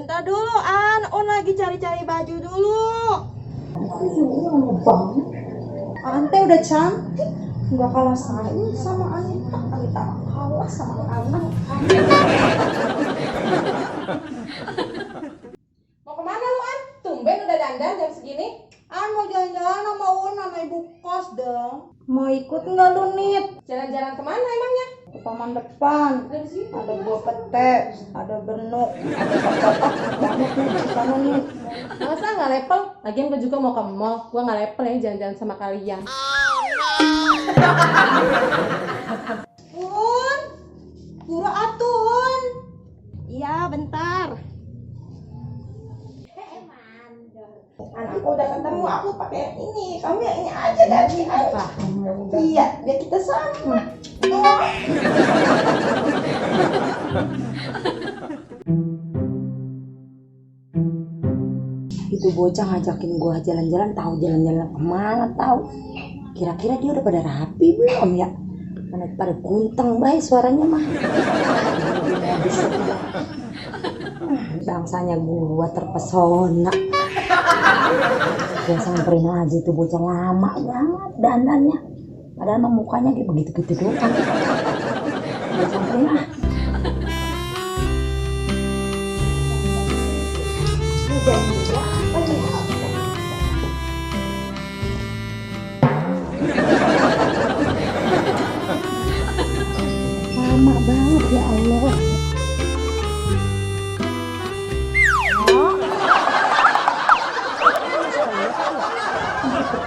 Bentar dulu, On lagi cari-cari baju dulu. Ante udah cantik, nggak kalah saing sama Anita. Anita kalah sama anak. Mau kemana lu, An? Tumben udah dandan jam segini. Mau jalan-jalan sama Un sama ibu kos dong. Mau ikut nggak lu, Nit? Jalan-jalan kemana emangnya? Ke taman depan. Ada buah pete, ada benuk, ada kotak banyak nih di sana nih. Masa nggak level? Lagian gue juga mau ke mall. Gue nggak level ya jalan-jalan sama kalian. Un, buru atun. Iya, bentar. Anakku udah ketemu, aku pakai ini. Kamu yang ini aja ganti aja. Iya, biar kita sama. Itu bocah ngajakin gua jalan-jalan, tahu jalan-jalan kemana tahu. Kira-kira dia udah pada rapi belum ya? Mana pada kunteng baik suaranya mah. Bisa tidak. Bangsanya gua terpesona. Gua samperin aja itu bocah lama banget dandannya. Padahal mah mukanya kayak begitu-gitu doang. Gua samperin ah. Lama banget ya Allah.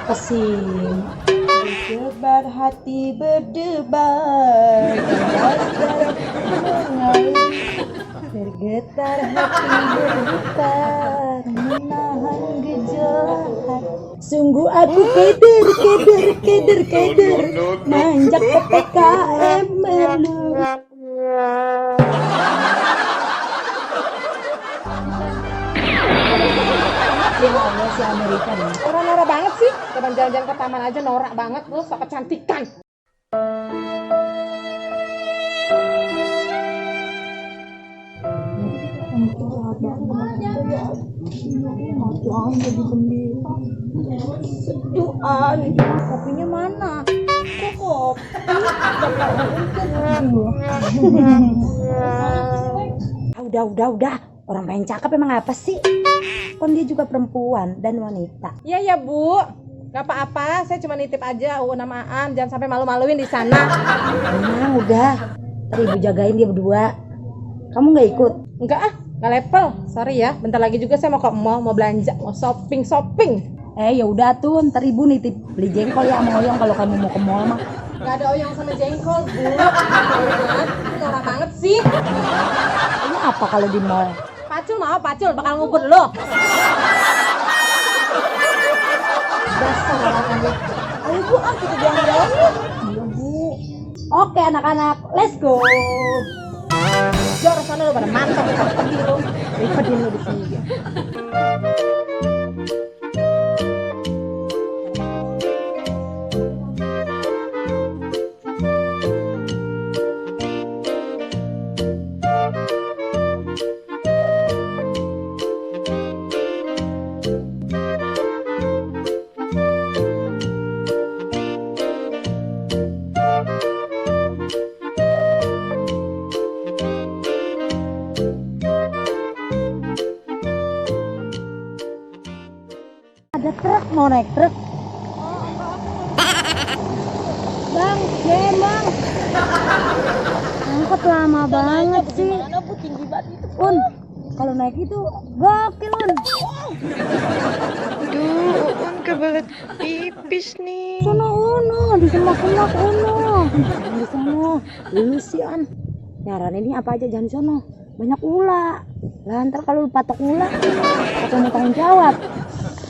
Pesin. Berdebar hati berdebar, bergetar hati bergetar, menahan gejolak. Sungguh aku keder manjak PPKM melu. Ya Allah si Amerika nih. Orang norak banget sih, kapan jalan-jalan ke taman aja norak banget, lu sok kecantikan. Seduan, kopinya mana? Kok kopi? Udah. Orang pengen cakep emang apa sih? Kan dia juga perempuan dan wanita. Iya ya Bu, gak apa-apa, saya cuma nitip aja nama Aan, jangan sampai malu-maluin di sana. Emang udah, ntar ibu jagain dia berdua. Kamu nggak ikut? Enggak ah, gak level, sorry ya. Bentar lagi juga saya mau ke mall, mau belanja, mau shopping. Ya udah tuh, ntar ibu nitip beli jengkol ya sama oyong kalau kamu mau ke mall mah. Gak ada oyong sama jengkol Bu. Norak banget sih. Ini apa kalau di mall? Pacul bakal ngubur lo. Dasar anak-anak. Ayo Bu, kita jalan-jalan yuk. Iya Bu. Oke anak-anak, let's go. Jor sana lo pada mantap, pada pedih lo. Daripada lo di sini. Ada truk, mau naik truk. Bang, bang. Angkot lama banget sih. Un, kalau naik itu gokil Un. Duh, kebelet pipis nih. Sono Uno, di semak-semak Uno. Di sono. Lu sih An. Nyaran ini apa aja jangan di sono. Banyak ula. Lah ntar kalau lu patok ula, atau mau tanggung jawab.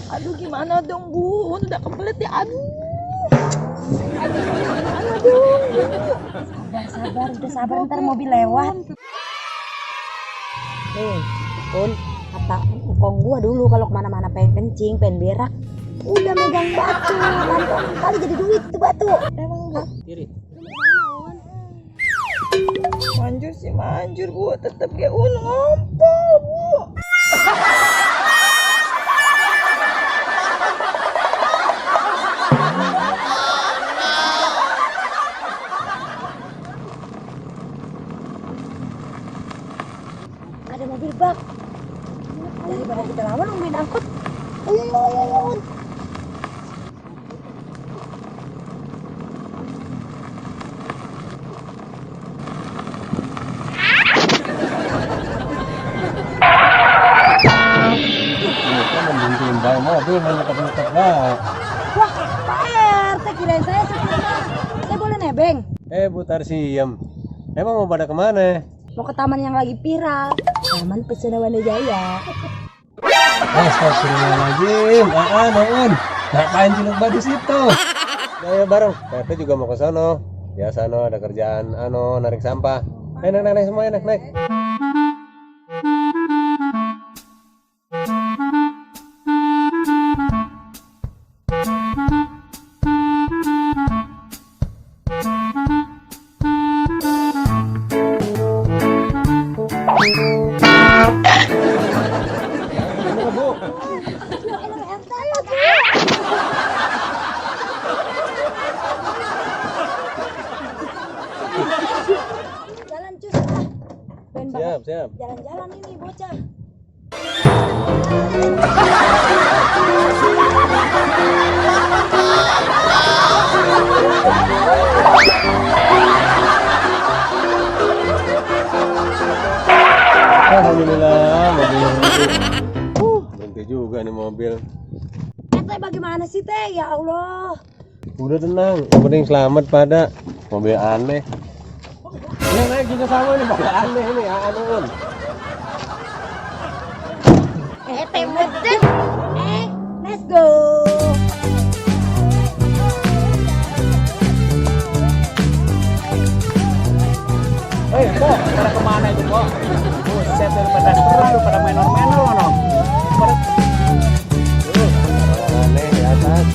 Aduh, gimana dong Bu? Udah kebelet ya, aduh. Gimana dong Bu? Sabar, udah sabar ntar mobil lewat. Nih, Un, kata engkong gua dulu kalau kemana-mana pengen kencing, pengen berak, udah megang batu, mantap kali jadi duit tuh batu. Emang enggak? Kiri. Manjur sih manjur Bu, tetep kayak ngompol Bu. ada mobil bak. Daripada kita lama nungguin angkot. Ayo. Kita membuntuin bawa mobil menyetok-nyetok baik. Wah, Pak RT kirain saya supirnya. Saya boleh nebeng? Bu Tarsiem, emang mau pada kemana? Mau ke taman yang lagi viral. Taman Pesona Wandajaya. Astagfirullahaladzim, Noon. Ngapain ciluk badu situ? Ya bareng, RT juga mau ke sono. Biasa ada kerjaan narik sampah. Naik semuanya, naik. Jalan cus ah. Pengen banget Siap. jalan-jalan ini bocah. Alhamdulillah, mobil berhenti juga nih mobil. Teh bagaimana sih teh? Ya Allah. Udah tenang, yang penting selamat pada mobil aneh. Yang naik juga sama nih, mobil aneh nih, Noon. Temet deh. Let's go. Kok pada kemana itu kok? Buset, daripada seru pada menor-menor loh. Aneh di atas.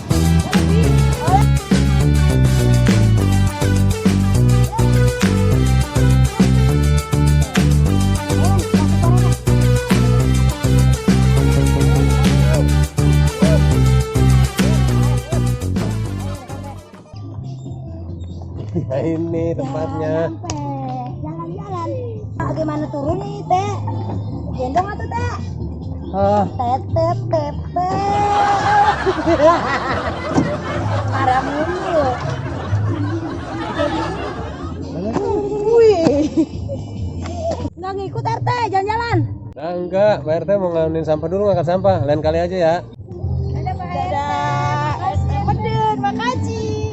Ya ini tempatnya. Jalan-jalan. Bagaimana turun nih teh? Gendong atau teh? Tep. Marah mulu. Wih. Nggak ngikut RT jalan-jalan. Nah, enggak, Pak RT mau ngamenin sampah dulu, ngangkat sampah. Lain kali aja ya. Dadah. Pedun, makasih.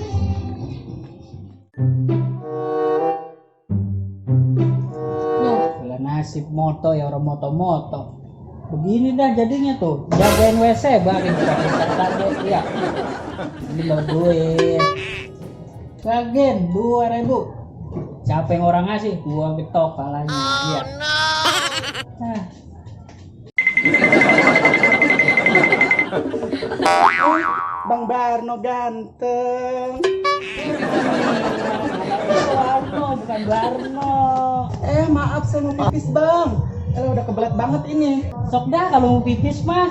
Lah nasib moto ya orang moto-moto. Begini dah jadinya tuh. Jagain WC bagi target ya. Ini lo duit. Bagian 2.000. Siapa yang orang ngasih? Gua getok palanya. Iya. Nah. Bang Barno ganteng. Barno bukan Barno. Maaf saya mau pipis bang. Udah kebelet banget ini. Sok dah kalau mau pipis mah.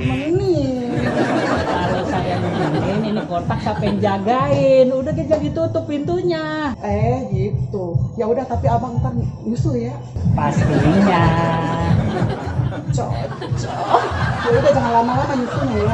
Temen ini. Kalau saya nemenin ini kotak siapa yang jagain? Udah kita ditutup pintunya. Gitu. Ya udah tapi abang ntar nyusul ya. Pastinya. Cocok. Ya udah jangan lama-lama nyusulnya ya.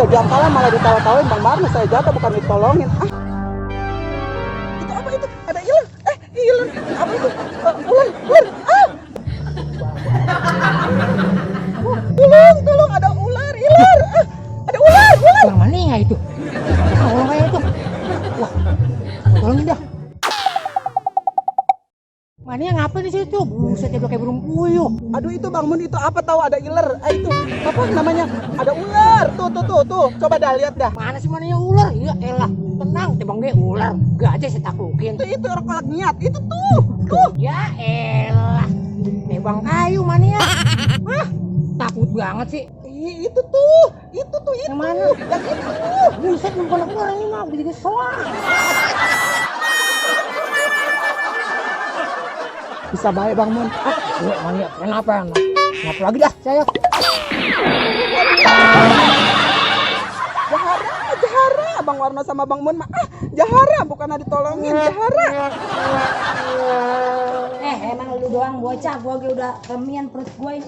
Jangkalan malah ditawa-tawain Bang Barno, saya jatuh bukan ditolongin. Itu apa itu? Ada iler. Iler. Apa itu? Ular. Tolong ada ular, iler. Ada ular. Yang mana ya itu? Tolong aja itu. Wah, tolongin dah. Mana yang ngapa di situ? Buset dia kayak burung puyuh. Aduh itu Bang Mun, itu apa tahu ada iler? Itu apa namanya? Ada ular. Tuh. Coba dah lihat dah. Mana sih mananya ular? Ya elah, tenang, tebang gue ular. Gak aja saya taklukin. Itu orang kolak niat. Itu tuh. Ya elah, tebang kayu mana ya? Takut banget sih. Itu tuh. Yang mana? Yang itu. Buset, bukan keluar ini mah jadi soal. Bisa baik Bang Mun. Kenapa lagi dah saya? Jahara. Bang Warno sama Bang Mun mah jahara, bukan ditolongin, jahara. Emang lu doang bocah, gua udah remian perut gua ini,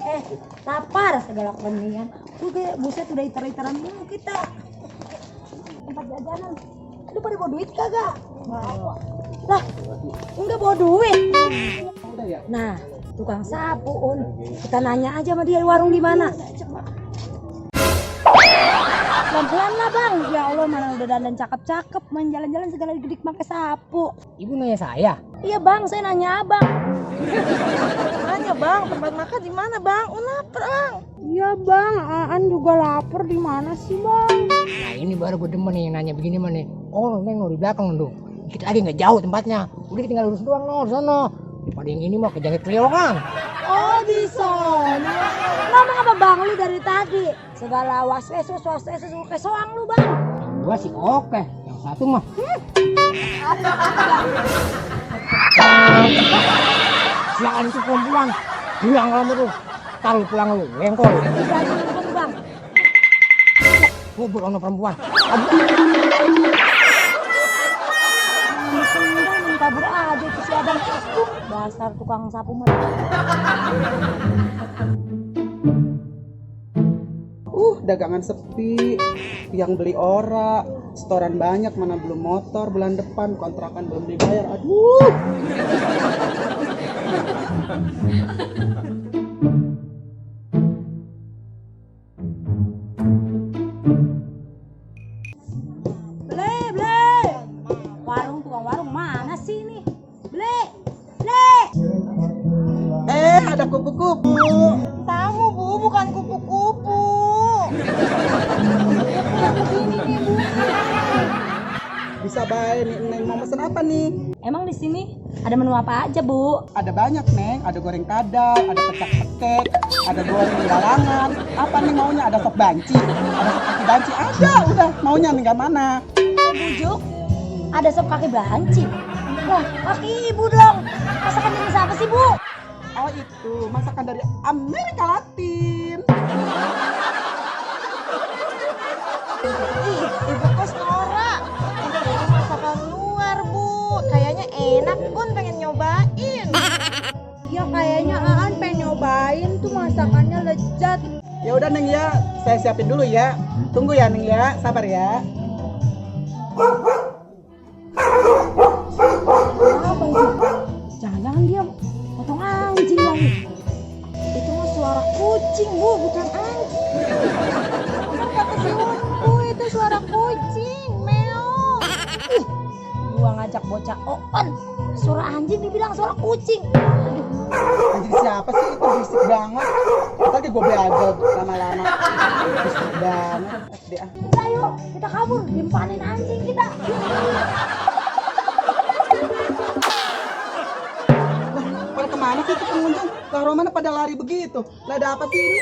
lapar segala remian. Gua kayak buset udah iter-iteran dulu kita. Tempat jajanan. Lu pada bawa duit kagak? Lah, enggak bawa duit. Nah, tukang sapu, kita nanya aja sama dia warung di mana. Pelan-pelan lah bang, ya Allah mana udah dandan cakep-cakep, main jalan-jalan segala gedik pakai sapu. Ibu nanya saya? Iya bang, saya nanya abang. Nanya bang, tempat makan di mana bang? Lapar bang. Iya bang, Aan juga lapar, di mana sih bang? Nah ini baru gue demen nih nanya begini mah nih. Oh neng di belakang dong. Kita tadi nggak jauh tempatnya. Udah tinggal lurus doang di sono. Daripada yang ini mah kejangit keliongan. Oh di sana. Ngomong apa bang lu dari tadi? Segala was-was kesoang lu bang. Yang gua sih oke. Yang satu mah. Silakan itu perempuan. Bilang kamu tuh. Taruh pulang lu, lengkol. Berani ngomong bang. Kubur ono perempuan. Kabur aja itu si abang. Dasar tukang sapu mah. Dagangan sepi, yang beli ora, setoran banyak, mana belum motor bulan depan, kontrakan belum dibayar. Aduh. Ble. Tukang warung mana sih ini? Ble. Ada kupu-kupu. Tamu bu, bukan kupu-kupu. Bisa baik nih, Neng mau pesen apa nih? Emang di sini ada menu apa aja bu? Ada banyak Neng, ada goreng kadal, ada pecak pekek, ada goreng galangan. Apa nih maunya? Ada sop banci, ada sop kaki banci, ada udah maunya nih gak mana? Bujuk, ada sop kaki banci. Wah, kaki ibu dong. Masakan ini siapa sih bu? Oh itu, masakan dari Amerika Latin. Ibu kos Nora. Itu masakan luar bu. Kayaknya enak Bun, pengen nyobain. Ya kayaknya Aan pengen nyobain tuh masakannya lezat. Ya udah Neng ya, saya siapin dulu ya. Tunggu ya Neng ya, sabar ya. Apa itu? Jangan-jangan dia potong anjing lagi. Itu mah suara kucing bu, bukan anjing. Kata si Wonku itu suara kucing, meong. Gua ngajak bocah oon, suara anjing dibilang suara kucing. Anjing siapa sih itu, berisik banget. Tadi gue belajar lama-lama. Berisik banget. SDA. Udah yuk, kita kabur, dimpanin anjing kita. Pada kemana sih itu pengunjung? Lah Romana pada lari begitu. Lah ada apa sih ini?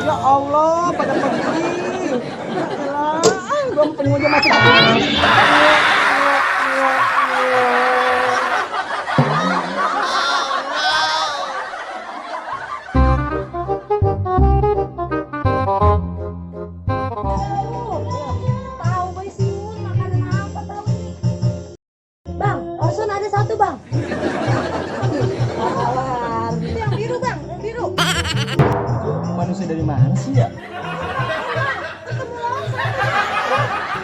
Ya Allah, pada pergi. Ya elah, gue pengunjung masih begini. Tahu boy sih, makanan apa tahu ini? Bang, Orson ada satu bang. Itu yang biru bang, yang biru. Manusia dari mana sih ya?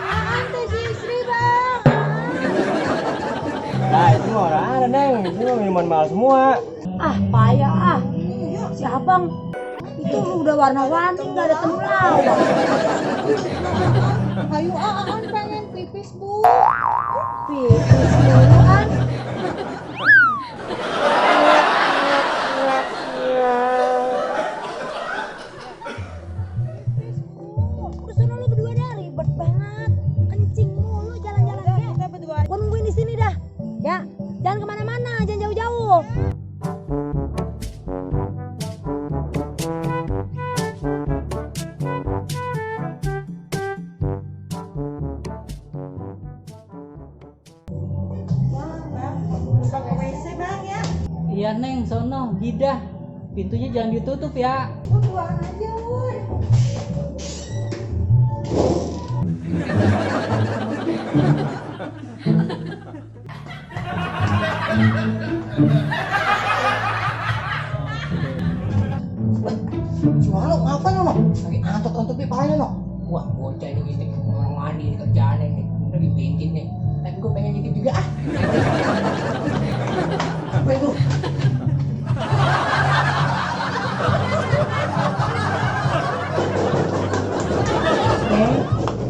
Ante si istri bang. Nah itu mah orang ada Neng, itu mah minuman mahal semua. Ah payah ah. Si abang itu udah warna-warni nggak ada temulawak. Ayo Aan pengen pipis bu. Pipis dulu kan. Udah sana lu berdua dah, ribet banget. Kencing mulu jalan-jalan deh. Kita berdua. Gua nungguin di sini dah. Ya, jangan kemana-mana, jangan jauh-jauh. Iya Neng, sono, gidah. Pintunya jangan ditutup ya. Buruan aja, Wun. Suara lo ngapain lo? Lagi antot-antot pipanya lo. Wah, bocah ini gini, orang mandi kerjaan ini. Lagi bikin nih. Tapi gue pengen nyicip juga ah. Apa itu?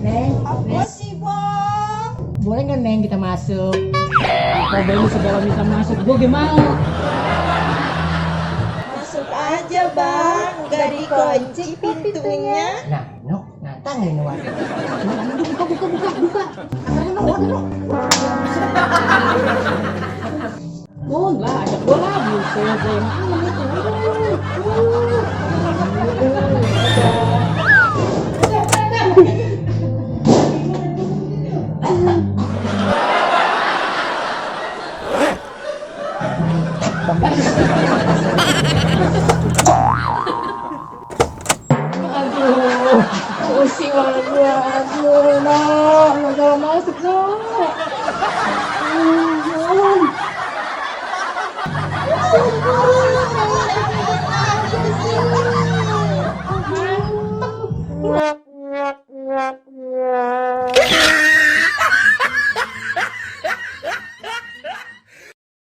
Neng, Apa sih, Bang? boleh nggak Neng kita masuk? Kau belum segala minta masuk, gue gimana? Masuk aja, Bang. Gak dikunci pintunya. Nah, no, nantang ini warga. Buka. Mohon lah, ajak gue lah, buset, saya malam itu. Aduh, pusing banget gua. Aduh, no, nggak masuk, no. Aduh,